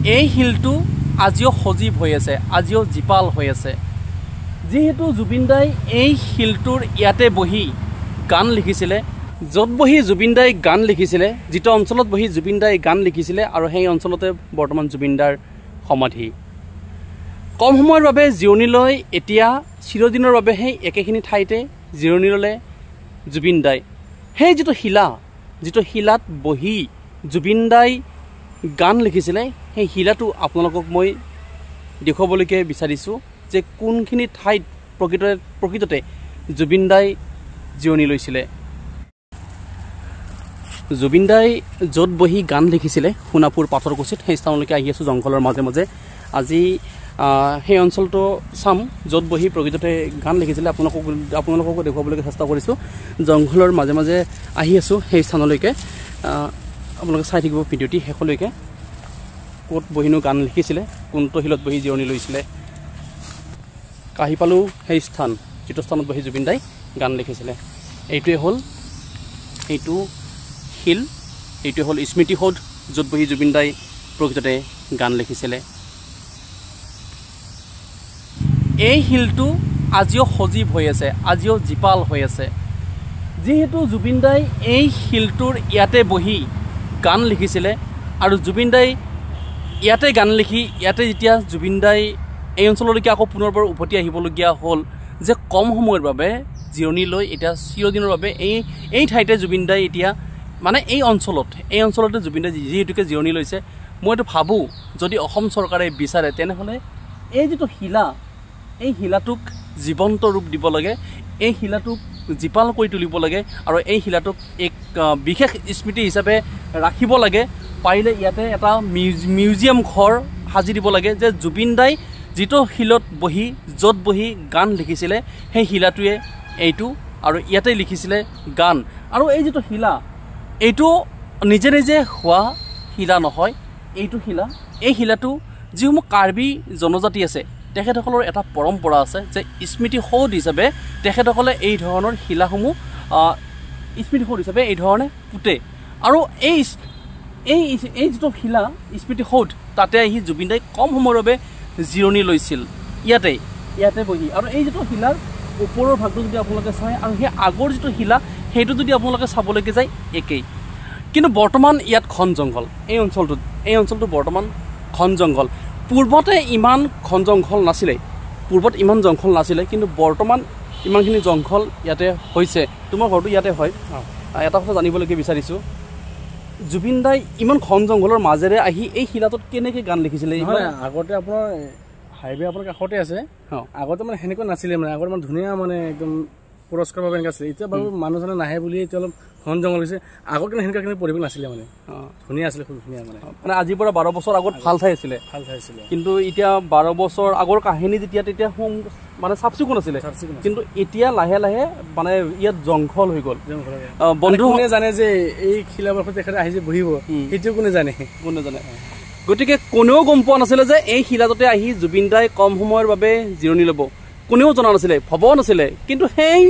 এই শিলটো আজিও সজীৱ হৈ আছে, আজিও জীপাল হৈ আছে। যিহেতু জুবিন দাই এই শিলটোৰ ইয়াতে বহি গান লিখিছিলে, য'ত বহি জুবিন দাই গান লিখিছিলে, যিটো অঞ্চলত বহি জুবিন দাই গান লিখিছিলে, আৰু সেই অঞ্চলতে বৰ্তমান জুবিন দাৰ সমাধি। কম সময়ৰ বাবে জিৰণি লৈ এতিয়া চিৰদিনৰ বাবে সেই একেখিনি ঠাইতে জিৰণি ল'লে জুবিন দাই। সেই যিটো শিলা, যিটো শিলাত বহি জুবিন দাই গান লিখিছিলে, সেই শিলাটো আপোনালোকক মই দেখুৱাবলৈকে বিচাৰিছোঁ যে কোনখিনি ঠাইত প্ৰকৃততে জুবিন দাই জিৰণি লৈছিলে। জুবিন দাই য'ত বহি গান লিখিছিলে সোণাপুৰ পাথৰকুছিত, সেই স্থানলৈকে আহি আছোঁ জংঘলৰ মাজে মাজে। আজি সেই অঞ্চলটো চাম য'ত বহি প্ৰকৃততে গান লিখিছিলে, আপোনালোককো দেখুৱাবলৈকে চেষ্টা কৰিছোঁ। জংঘলৰ মাজে মাজে আহি আছোঁ সেই স্থানলৈকে। আপোনালোকে চাই থাকিব ভিডিঅ'টি শেষলৈকে, ক'ত বহিনো গান লিখিছিলে, কোনটো শিলত বহি জিৰণি লৈছিলে। আহি পালোঁ সেই স্থান, যিটো স্থানত বহি জুবিন দাই গান লিখিছিলে। এইটোৱে হ'ল এইটো শিল, এইটোৱে হ'ল স্মৃতিসৌধ য'ত বহি জুবিন দাই প্ৰকৃততে গান লিখিছিলে। এই শিলটো আজিও সজীৱ হৈ আছে, আজিও জীপাল হৈ আছে। যিহেতু জুবিন দাই এই শিলটোৰ ইয়াতে বহি গান লিখিছিলে, আৰু জুবিন দাই ইয়াতে গান লিখি ইয়াতে যেতিয়া জুবিন দাই এই অঞ্চললৈকে আকৌ পুনৰবাৰ উভতি আহিবলগীয়া হ'ল, যে কম সময়ৰ বাবে জিৰণি লৈ এতিয়া চিৰদিনৰ বাবে এই ঠাইতে জুবিন দাই এতিয়া মানে এই অঞ্চলতে জুবিন দাই যিহেতুকে জিৰণি লৈছে। মই এইটো ভাবোঁ, যদি অসম চৰকাৰে বিচাৰে তেনেহ'লে এই যিটো শিলা, এই শিলাটোক জীৱন্ত ৰূপ দিব লাগে, এই শিলাটোক জীপাল কৰি তুলিব লাগে, আৰু এই শিলাটোক এক বিশেষ স্মৃতি হিচাপে ৰাখিব লাগে। পাৰিলে ইয়াতে এটা মিউজিয়াম ঘৰ সাজি দিব লাগে যে জুবিন দাই যিটো শিলত বহি, য'ত বহি গান লিখিছিলে, সেই শিলাটোৱে এইটো, আৰু ইয়াতে লিখিছিলে গান। আৰু এই যিটো শিলা, এইটো নিজে নিজে হোৱা শিলা নহয়। এইটো শিলা, এই শিলাটো যিসমূহ কাৰ্বি জনজাতি আছে তেখেতসকলৰ এটা পৰম্পৰা আছে যে স্মৃতিসৌধ হিচাপে তেখেতসকলে এই ধৰণৰ শিলাসমূহ স্মৃতিসৌধ হিচাপে এই ধৰণে পোতে। আৰু এই এই এই যিটো শিলা স্মৃতিসৌধ, তাতে আহি জুবিন দাই কম সময়ৰ বাবে জিৰণি লৈছিল ইয়াতে বহি। আৰু এই যিটো শিলাৰ ওপৰৰ ভাগটো যদি আপোনালোকে চায়, আৰু সেই আগৰ যিটো শিলা সেইটো যদি আপোনালোকে চাবলৈকে যায় একেই। কিন্তু বৰ্তমান ইয়াত ঘন জংঘল, এই অঞ্চলটো বৰ্তমান ঘন জংঘল। পূৰ্বতে ইমান ঘন জংঘল নাছিলে, পূৰ্বত ইমান জংঘল নাছিলে, কিন্তু বৰ্তমান ইমানখিনি জংঘল ইয়াতে হৈছে। তোমাৰ ঘৰটো ইয়াতে হয়। এটা কথা জানিবলৈকে বিচাৰিছোঁ, জুবিন দাই ইমান ঘন জংঘলৰ মাজেৰে আহি এই শিলাটোত কেনেকৈ গান লিখিছিলে? আগতে আপোনাৰ হাইৱে আপোনাৰ কাষতে আছে, আগতে মানে সেনেকুৱা নাছিলে, মানে আগতে মানে ধুনীয়া মানে একদম পুৰস্কাৰভাৱে এনেকুৱা আছিলে। এতিয়া বাৰু মানুহজনে নাহে বুলি এতিয়া অলপ ঘন জংঘল হৈছে। আগত কিন্তু সেনেকুৱা কিন্তু পৰিৱেশ নাছিলে, মানে ধুনীয়া আছিলে, খুব ধুনীয়া। মানে আজিৰ পৰা 12 বছৰ আগত ভাল ঠাই আছিলে, ভাল ঠাই আছিলে। কিন্তু এতিয়া 12 বছৰ আগৰ কাহিনী যেতিয়া, তেতিয়া মানে চাফ চিকুণ আছিলে, কিন্তু এতিয়া লাহে লাহে মানে ইয়াত জংঘল হৈ গ'ল। বন্ধু কোনে জানে যে এই শিলাবৰ্ষত তেখেতে আহি যে বহিব, সেইটো কোনে জানে, কোনে জানে। গতিকে কোনেও গম পোৱা নাছিলে যে এই শিলাটোতে আহি জুবিন দাই কম সময়ৰ বাবে জিৰণি ল'ব, কোনেও জনা নাছিলে, ভবাও নাছিলে। কিন্তু সেই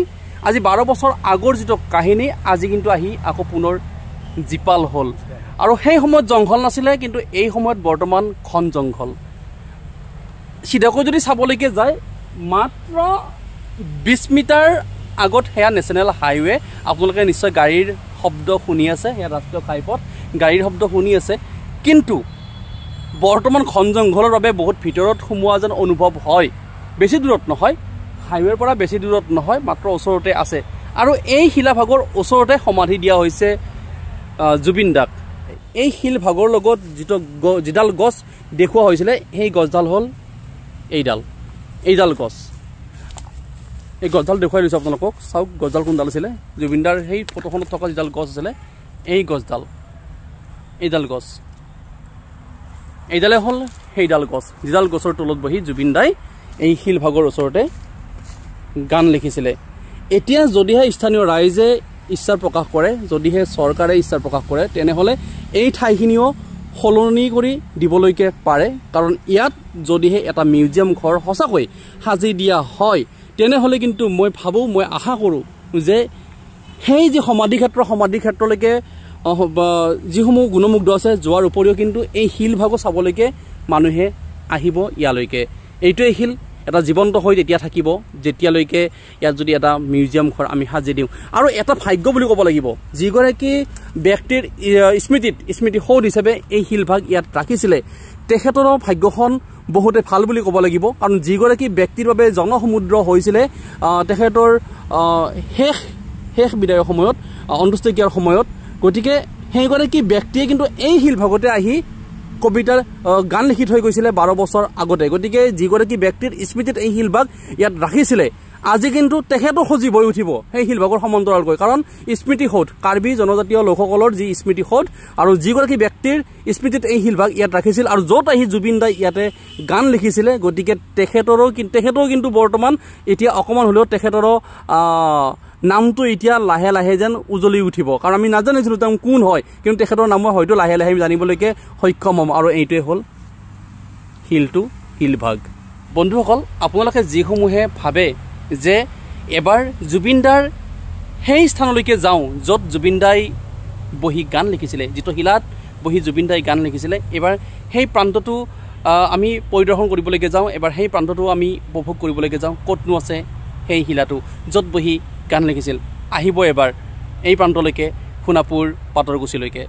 আজি 12 বছৰ আগৰ যিটো কাহিনী আজি কিন্তু আহি আকৌ পুনৰ জীপাল হ'ল। আৰু সেই সময়ত জংঘল নাছিলে, কিন্তু এই সময়ত বৰ্তমান ঘন জংঘল। চিধাকৈ যদি চাবলৈকে যায়, মাত্ৰ 20 মিটাৰ আগত সেয়া নেশ্যনেল হাইৱে। আপোনালোকে নিশ্চয় গাড়ীৰ শব্দ শুনি আছে, সেয়া ৰাষ্ট্ৰীয় ঘাইপথ, গাড়ীৰ শব্দ শুনি আছে। কিন্তু বৰ্তমান ঘন জংঘলৰ বাবে বহুত ভিতৰত সোমোৱা যেন অনুভৱ হয়। বেছি দূৰত নহয়, হাইৱেৰ পৰা বেছি দূৰত নহয়, মাত্ৰ ওচৰতে আছে। আৰু এই শিলাভাগৰ ওচৰতে সমাধি দিয়া হৈছে জুবিন দাক। এই শিলভাগৰ লগত যিডাল গছ দেখুওৱা হৈছিলে, সেই গছডাল হ'ল এইডাল গছ। এই গছডাল দেখুৱাই দিছোঁ আপোনালোকক, চাওক গছডাল কোনডাল আছিলে। জুবিন দাৰ সেই ফটোখনত থকা যিডাল গছ আছিলে, এই গছডাল, এইডাল গছ, এইডালে হ'ল সেইডাল গছ, যিডাল গছৰ তলত বহি জুবিন দাই এই শিলভাগৰ ওচৰতে গান লিখিছিলে। এতিয়া যদিহে স্থানীয় ৰাইজে ইচ্ছা প্ৰকাশ কৰে, যদিহে চৰকাৰে ইচ্ছা প্ৰকাশ কৰে, তেনেহ'লে এই ঠাইখিনিও সলনি কৰি দিবলৈকে পাৰে। কাৰণ ইয়াত যদিহে এটা মিউজিয়াম ঘৰ সঁচাকৈ সাজি দিয়া হয়, তেনেহ'লে কিন্তু মই ভাবোঁ, মই আশা কৰোঁ যে সেই যি সমাধি ক্ষেত্ৰ, সমাধি ক্ষেত্ৰলৈকে যিসমূহ গুণমুগ্ধ আছে যোৱাৰ উপৰিও কিন্তু এই শিলভাগো চাবলৈকে মানুহে আহিব ইয়ালৈকে। এইটোৱে শিল এটা জীৱন্ত হৈ তেতিয়া থাকিব যেতিয়ালৈকে ইয়াত যদি এটা মিউজিয়াম ঘৰ আমি সাজি দিওঁ। আৰু এটা ভাগ্য বুলি ক'ব লাগিব, যিগৰাকী ব্যক্তিৰ স্মৃতিত স্মৃতিসৌধ হিচাপে এই শিলভাগ ইয়াত ৰাখিছিলে তেখেতৰো ভাগ্যখন বহুতে ভাল বুলি ক'ব লাগিব। কাৰণ যিগৰাকী ব্যক্তিৰ বাবে জনসমুদ্ৰ হৈছিলে তেখেতৰ শেষ বিদায়ৰ সময়ত, অন্ত্যেষ্টিক্ৰিয়াৰ সময়ত, গতিকে সেইগৰাকী ব্যক্তিয়ে কিন্তু এই শিলভাগতে আহি কবিতাৰ গান লিখি থৈ গৈছিলে 12 বছৰ আগতে। গতিকে যিগৰাকী ব্যক্তিৰ স্মৃতিত এই শিলভাগ ইয়াত ৰাখিছিলে আজি কিন্তু তেখেতো সজীৱ হৈ উঠিব সেই শিলভাগৰ সমান্তৰালকৈ। কাৰণ স্মৃতিসৌধ কাৰ্বি জনজাতীয় লোকসকলৰ যি স্মৃতিসৌধ আৰু যিগৰাকী ব্যক্তিৰ স্মৃতিত এই শিলভাগ ইয়াত ৰাখিছিল আৰু য'ত আহি জুবিন দাই ইয়াতে গান লিখিছিলে, গতিকে তেখেতৰো কিন্তু বৰ্তমান এতিয়া অকণমান হ'লেও তেখেতৰো নামটো এতিয়া লাহে লাহে যেন উজলি উঠিব। কাৰণ আমি নাজানিছিলোঁ তেওঁ কোন হয়, কিন্তু তেখেতৰ নামো হয়তো লাহে লাহে আমি জানিবলৈকে সক্ষম হ'ম। আৰু এইটোৱে হ'ল শিলটো, শিলভাগ। বন্ধুসকল, আপোনালোকে যিসমূহে ভাবে যে এবাৰ জুবিনদাৰ সেই স্থানলৈকে যাওঁ য'ত জুবিনদাই বহি গান লিখিছিলে, যিটো শিলাত বহি জুবিনদাই গান লিখিছিলে, এবাৰ সেই প্ৰান্তটো আমি পৰিদৰ্শন কৰিবলৈকে যাওঁ, এবাৰ সেই প্ৰান্তটো আমি উপভোগ কৰিবলৈকে যাওঁ, ক'তনো আছে সেই শিলাটো য'ত বহি গান লিখিছিল। আহিব এবাৰ এই প্ৰান্তলৈকে, সোণাপুৰ পাটৰকুছিলৈকে।